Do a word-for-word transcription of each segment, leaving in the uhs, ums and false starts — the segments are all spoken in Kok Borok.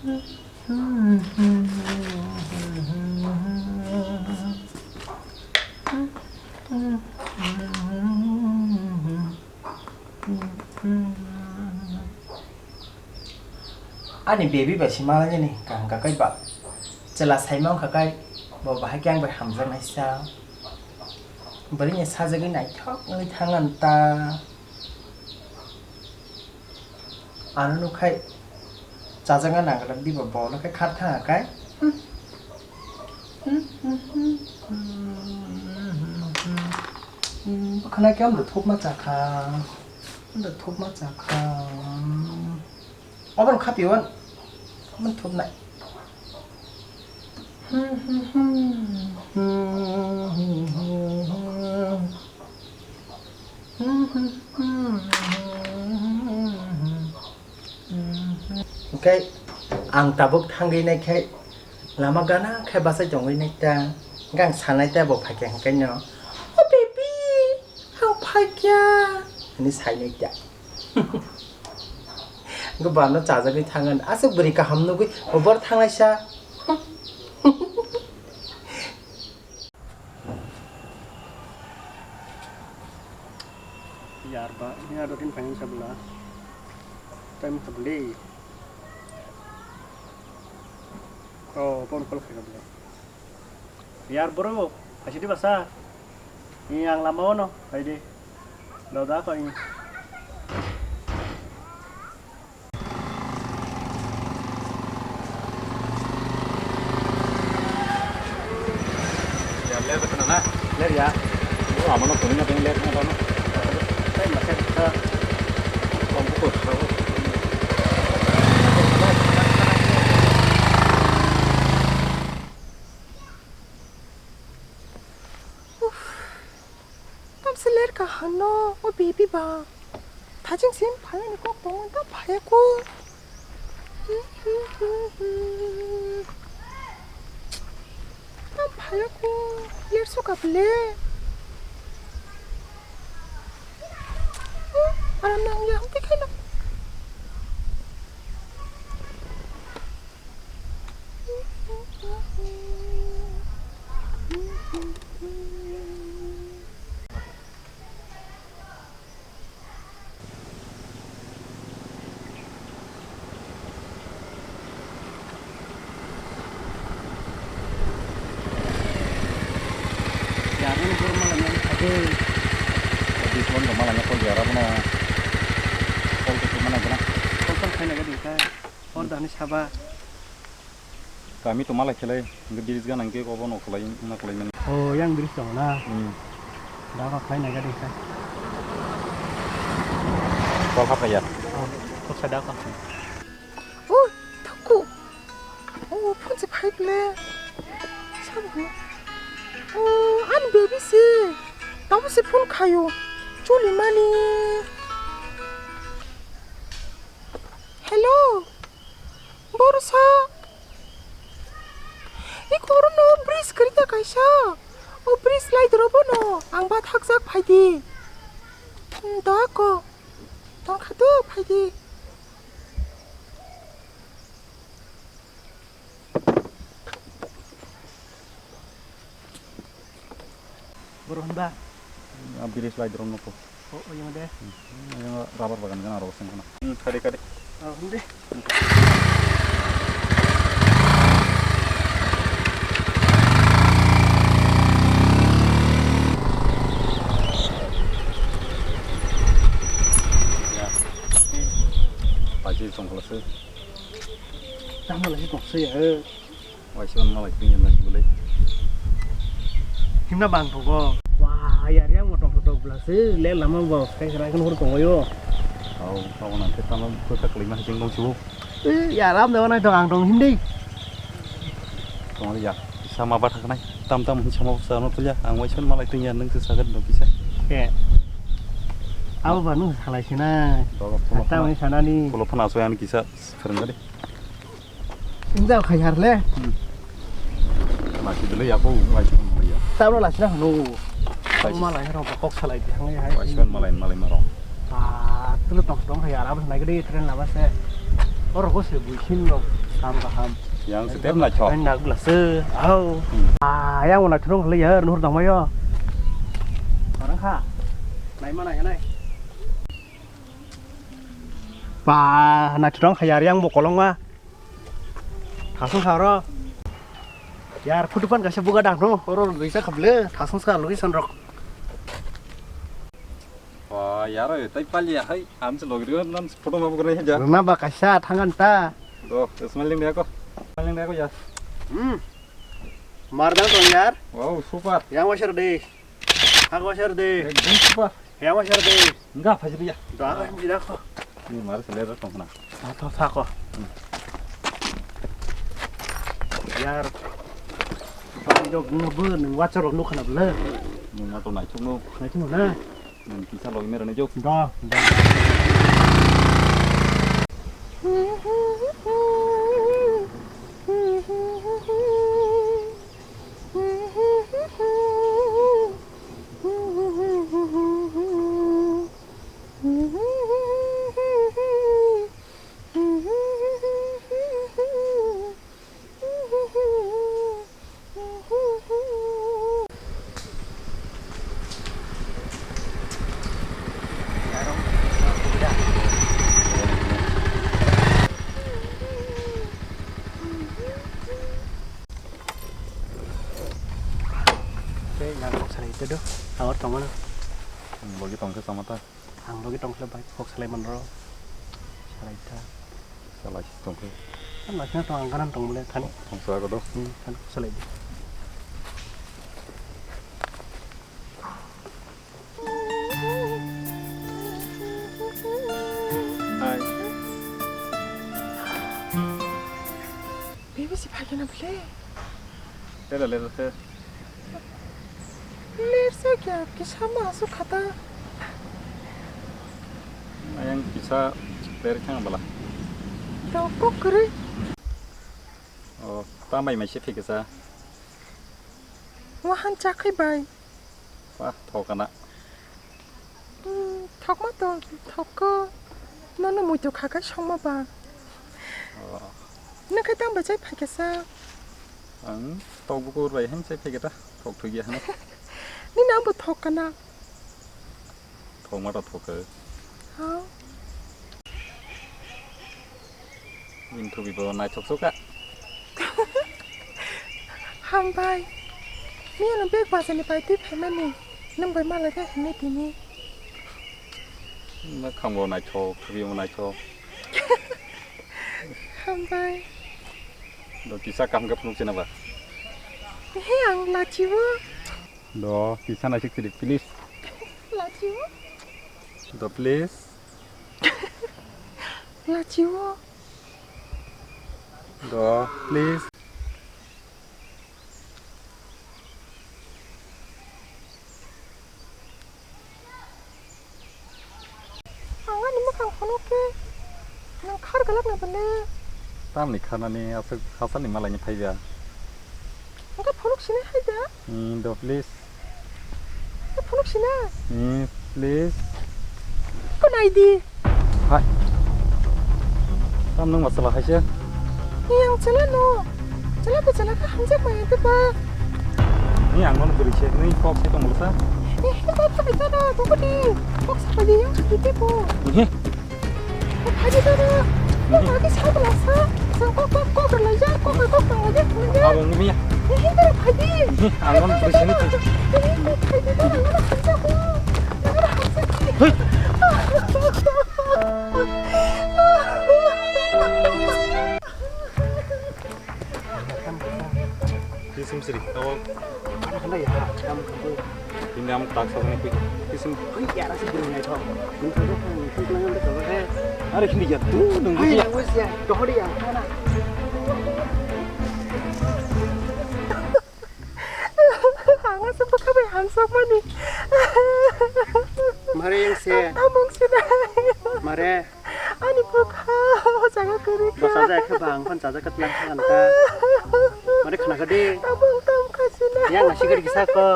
Ani baby bai se malainani kaham kakai ba. Chwla saima wngkha kai, bo bahai khe ang bai hamjaknai sa. Bwrwini sajagwi naithok wngwi thang ang ta. Ano nukhai chajakna nangwlak diba, bo nukhai khar thang kai. Bwkhwnai khe amdo thupma chakha. Amdo thupma chakha. Obo khapio, obo thupnai. Hwnkhe ang tabuk thangwi nai khe lama gana khe bachai tongwi nai ta, hwnkhe ang sanai ta bo phaikha hwnkhe no, "O baby, ang phaikya," hwnwi sainai ta. Hwnkhe bo ano chajagwi thangan, aswk bwrwi kaham nugwi, "O bor thanglai sa." Yar ba, yar do tin phain sabla. Time sabli. Oh, phone call khai sabla. Yar bro, phaisi di basa. Ni ang lama ono, hai di. Lo da ko ni. Ya, ler kana na? Ler ya. Oh, amano kuni na ler kana na? Sai masa kita. Kom ko ko. Tamsa ler kaham no, o baby ba. Thajing sim phai ni kok tong ta phai ko. Ta phai ko. Ler so ka ble. Aram nang ya, hum tikhai na. Yarani bor mala nang thagwi. Di phone rok mala nang call ya rabo no. Call to mana gana. Call to khaina gadi kai. Hor dani saba. Kami to malai khelai, hingke bridge gana hingke obo no kwlai, wngna kwlai mani. O, yang bridge tongo na? Hmm. Da kok khlai nai gadi khe. Kol hapra ya. O, kok sa da kok. O, thuku. O, phone se phai ble. Sabo. O, ani baby se. Tamo se phone khayo. Chuli mani. Hello. Borsa. Iko oro no bridge kwrwi ta kaisa. O bridge lai doro bono ang bathakjak phai di. Hmm, da ko. Tong kha to phai di. Boro hwnba? A bridge lai dorong nukho. O, o, yang de. Hmm, yang rubber bagan kan aro seng kana. Hmm, kade, kade. O, hwnde. Ya. Paji songkhala se. Tama lagi kok se ya. Waisa malai twi nang nasi bolai. Himna bang tongo. Wah, yar yang motom photo bla se le lama bo kai kra kan hor tongo yo. Au, tamo nang te tamo kota kalima hajing dong sibo. Eh, ya ram dewa nai dong ang dong himdi. Tong ya, sama ba thaknai. Tam tam hin sama sa no tulya. Ang waisa malai twi ya nang se sagat dong kisa. Ke. Abo ba nung salai sina. Dogo pulo Hatta phana. Mai sanani. Pulo phana so yang kisa. Sereng gari. Injak khai har le. Hmm. Lasi dulu ya, aku lasi pun ya. Tabro lasi na hanu. Lasi. Malai rong kok salai di hangai hai. Lasi kan malai, malai marong. Ah, tulu tong tong hai arab nai gede train lama se. Or ko se bui sin lo. Ham ka ham. Yang setem na chok. Ai nagla se. Au. Ah, yang wala thurung le ya, nur dong mayo. Orang kha. Nai mana ya nai. Pa, na thurung kha yar yang bo kolong ma. Thasung kha ro. Yar, photo pan kaisa buga dang no. Oro gisa khable, thasung sa logi son rok. Wa, yaro, tai pali ya, hai, am se logri ko, nam se photo ma bugra ya. Runa ba kaisa thangan ta. Do, smiling dia ko. Smiling dia ko ya. Hmm. Mardang tong yar. Wow, super. Yang washer de. Hak washer de. Ekdom super. Yang washer de. Enggak apa jadi ya. Do, apa yang tidak ko. Ini mari sele da tong na. Tha, tha, tha ko. Hmm. Yar. Tong jok nunggu nung wacha rok nukha na bela. Nung ma to nai chuk no. Nai chuk na. Nung kisa log me rani jok. Da, da. Tei nang kok salai ito do, awar tongmano. Logi tongkhe samata. Ang logi tongkhe bai kok salai manro. Salai ta. Salai tongkhe. Ang lakna tong ang kanan tong bole thani. Tong sa ko do. Hmm, thani kok salai di. Hai. Baby si phai kena bole. Tela le se. Ler sa kya kisa ma su khata. Ayang kisa ler khang bala. Rok kok kere. Oh, tamai mai se phikisa. Wahan chakhai bai. Wah, thokana. Hmm, thokma to, thokko. Nono muitu khakai songma ba. Oh. Nang khai tang bachai phaikasa. Ang tok bukur bai hang chai phaikata. Thok thok ya hano. Ni nang bo thokana. Thokma to thokko. Ha. Bini thubi bo naithok suka. Hambai. Miyano bag bajani pai twi phaimani. Nwng bai malai kha hinwi tini. Mwkhang bo naithok, thubi bo naithok. Hambai. Do kisa kaham khe phunuk china ba. He ang lachibo. Do kisa naisik chiri, please. Lachibo. Do please. Lachibo. Do please. Ang ani mwkhang phunuk khe nwng khar gwlak na bwle. Tamni kharnani aswk hasalni malaini phaiba. Hwnkhe phunuk sinai hai da? Hmm, do please. Hwnkhe phunuk sinai? Hmm, please. Ko nai di. Hai. Tam nwng ma chwla hai se? Ni ang chwla no. Chwla bo chwla kha hamjak maya de ba. Ni ang no bwrwi se, ni kok se tong sa? Ni he kok sa bai ta da, bo ko di. Kok sa bai di yang sa di bo. Ni he. Kok sa bai ta da. Ni he. Kok sa bai sa. Sang kok kok kok lai ja, kok kok kok lai ja. Abo ngi ya. Ni he ta phai di. Ni he, ang no bwrwi se ni. Ni he phai di da, ang no hamjak ko. Ang no hamjak. Hei. Kisim siri, tawag. Hindi am tak sa ni kui. Kisim. Are hindi ya tu nung. Ay, ya, wes ya. Dohori ya. Ang asa bwkha bai hamsokmani. Mare yang se. Tamung sinai. Mare. Ani bwkha o jaga kwrwi kha. Bo chajak khe ba ang phan chajak khe tlang kha nang kha. Mare khna kha de. Tamung tam kha sinai. Yang nasi gari kisa ko.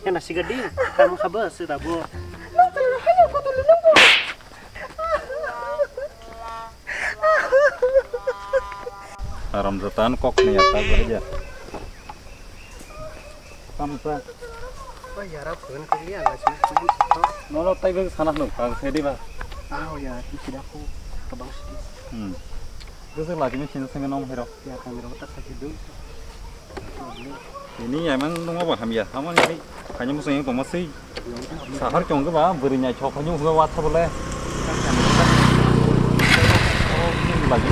Yang nasi gari. Tamung kha ba se da bo. Nang tala hanya ko tuli nang bo. Aram jatan kok ni ata gori ya. Tamsa. Oi, yara phone kali ya, la sini sini. Nono tai bag sana nuk, kang sedi ba. Ah, oh ya, ini tidak aku kebang sih. Hmm. Gusuk lagi ni sini sini nom hero. Ya, kami rawat tak sakit dulu. Ini emang nunggu apa ham ya? Sama ni. Kanya musuh yang tongma sih. Sahar chong ke ba, beri nyai chok kanya musuh wat sabole. Oh, ini lagi.